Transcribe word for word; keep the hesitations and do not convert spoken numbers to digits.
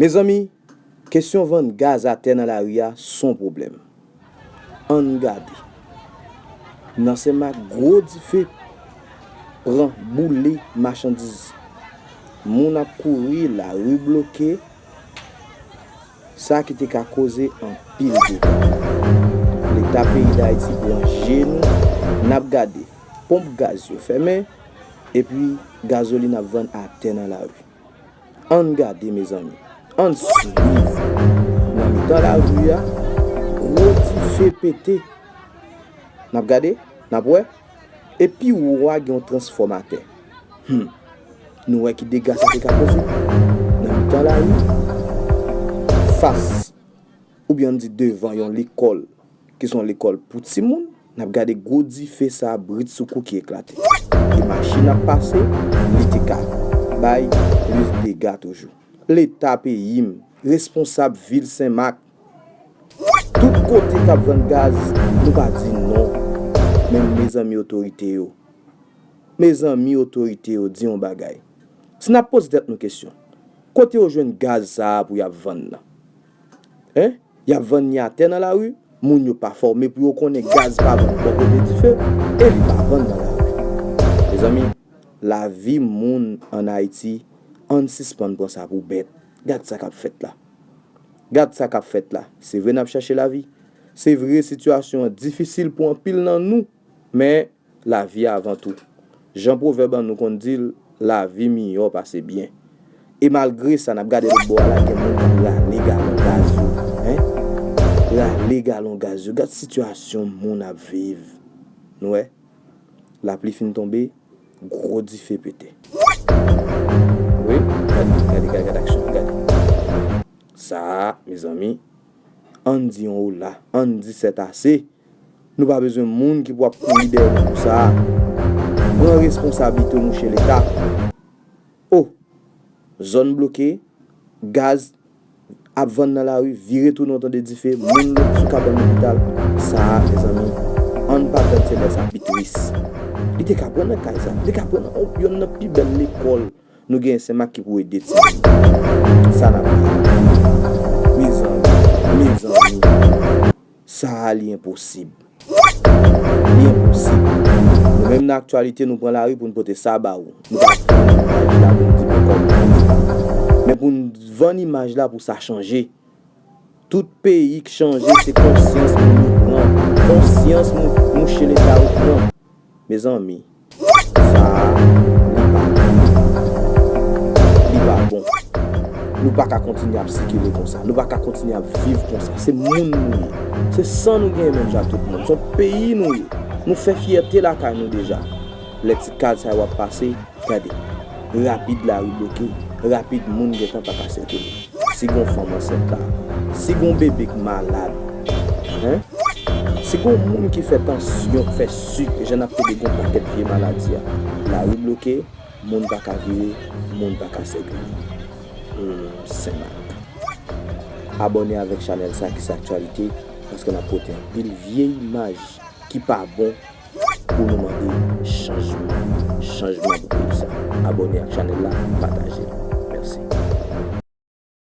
Mezanmi, kesyon vann gaz atè nan lari a s on pwoblèm. Ann gade. Nan Senmak, gwo dife pran, boule machandiz. Moun ap kouri, lari bloke. Sa ki te ka koze anpil dega. Leta peyi Dayiti pran je nou, n ap gade. Ponp gaz yo fèmen, epi gazolin ap vann atè nan lari. Ann gade, mezanmi. Ann swiv. Nan mitan lari a, gwo dife pete. N ap gade, n ap wè. E pi wo a gen yon transfòmatè. Hmm. Nou wè ki dega sa te ka koze. Nan mitan lari, fas, oubyen ann di devan yon lekòl, ki s on lekòl pou timoun, n ap gade gwo dife sa a britsoukou ki eklate. E machin ap pase, li te ka bay plis dega toujou. Leta peyi m, responsab vil Senmak, tout kote k ap vann gaz, nou pa di non. Men mezanmi otorite yo, mezanmi otorite yo, di yon bagay. Si n ap poze tèt nou kesyon, kote yo jwenn gaz sa a pou y ap vann nan? Hein? Y ap vann li atè nan lari, moun yo pa fòme pou yo konnen gaz pa vann bò kote dife, e li pa vann nan lari. Mezanmi, lavi moun ann Ayiti, ann sispann pran sa pou bèt. Gad sa k ap fèt la. Gad sa k ap fèt la. Se vre n ap chache lavi. Se vre sitiyasyon an difisil pou anpil nan nou, men lavi avan tou. Jan pwovèb an nou konn di l, lavi miyò pase byen. E malgre sa, n ap gade lòt bò a la, gen moun k ap rale galon gaz yo. Hein? Rale galon gaz yo. Gad sitiyasyon moun ap viv. Nou wè? Lapli fin tonbe, gwo dife pete. Wi, gade, gade, gade, gade aksyon, gade. Sa a, mezanmi, ann di yon ola, ann di sètase. Nou pa bezwen moun ki pou ap kouri dèyè nou pou sa a. Pran responsablite w, mouche Leta. O, zòn bloke, gaz ap vann nan lari, vire tounen w tande dife, moun lòt sou kabann lopital. Sa a, mezanmi, ann pa tann se lè sa pi tris. Li te ka pran nan kay sa, li te ka pran nan yonn nan pi bèl lekòl nou gen Senmak ki pou ede timoun. Sa n ap di. Mezanmi, mezanmi, sa a li enposib. Li enposib. Nou menm nan aktyalite, nou pran lari pou n pote sa ba ou. Nou pa vann imaj la pou n di men kòman. Men pou n vann imaj la pou sa chanje. Tout peyi k chanje, se konsyans moun yo pran. Konsyans mou-, mouche Leta yo pran. Mezanmi, sa a, li pa bon. Li pa bon. Nou pa ka kontinye ap sikile konsa. Nou pa ka kontinye ap viv konsa. Se moun nou ye. Se san nou genyen menm jan ak tout moun. Se yon peyi nou ye. Nou fè fyète lakay nou deja. Lè ti kal sa yo ap pase, gade. Rapid lari bloke. Rapid moun gentan pa ka sikile. Si gon fanm ansent la, si gon bebe k malad, hein? Si gon moun ki fè tansyon, k fè sik, jan n ap tande gon pakèt vye maladi a, lari bloke, moun pa ka vire, moun pa ka sikile. Hmm, Senmak. Abòne avèk chanèl sa ki se aktyalite, paske n ap pote anpil vye imaj ki pa bon pou nou mande chanjman, chanjman pou peyi sa. Abòne ak chanèl la, pataje l.